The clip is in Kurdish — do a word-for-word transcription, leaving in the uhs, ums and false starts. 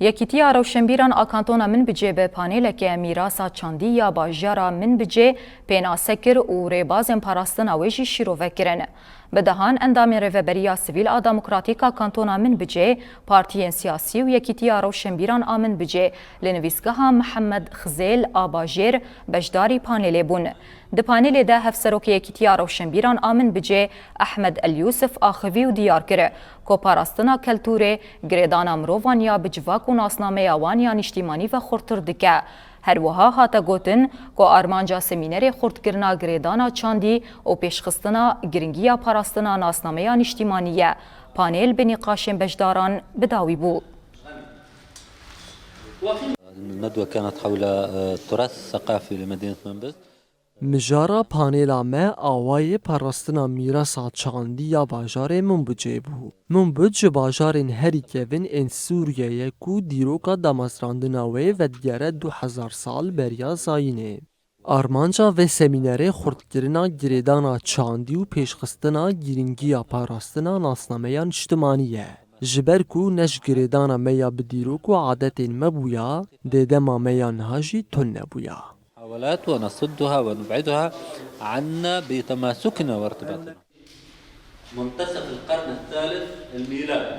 Yekîtiya Rewşenbîran a Kantona Minbicê bi panêleke mîrasa çandî ya bajara Minbicê pênase kir û rêbazên parastina wê jî şîrove kirin. Bi dehan endamên Rêveberiya Sivîl a Demokratîk a Kantona Minbicê, partiyên siyasî û Yekîtiya Rewşenbîran a Minbicê li nivîsgeha Mihemed Xizêl a Bajêr beşdarî panêlê bûn. Di panelê de Hevserokê Yekîtiya Rewşenbîran a Minbicê Ehmed El Yûsif axivî û diyar kir ku parastina keltûrê, girêdana mirovan ya bi civak û nasnameya wan ya niştîmanî ve xurttir dike. Her wiha hate gotin ku armanca semînerê xurtkirina girêdana çandî û pêşxistina giringiya parastina nasnameya niştîmanî ye. Panêl bi nîqaşên beşdaran bi dawî bû. الندوة كانت حول التراث الثقافي لمدينة منبج. Mijara panêla me awayê parastina mîrasa çandî ya bajarê Minbicê bû. Minbic ji bajarên herî kevin ên Sûriyê ye ku dîroka damezrandina wê vedigere du hezar sal beriya zayînê. Armanca vê semînerê xurtkirina girêdana çandî û pêşxistina girîngiya parastina nasnameya niştimanî ye. Ji ber ku ne ji girêdana me ya bi dîrok û adetên me bûya, dê dema me ya niha jî tune bûya. محاولات ونصدها ونبعدها عنا بتماسكنا وارتباطنا. منتصف القرن الثالث الميلادي.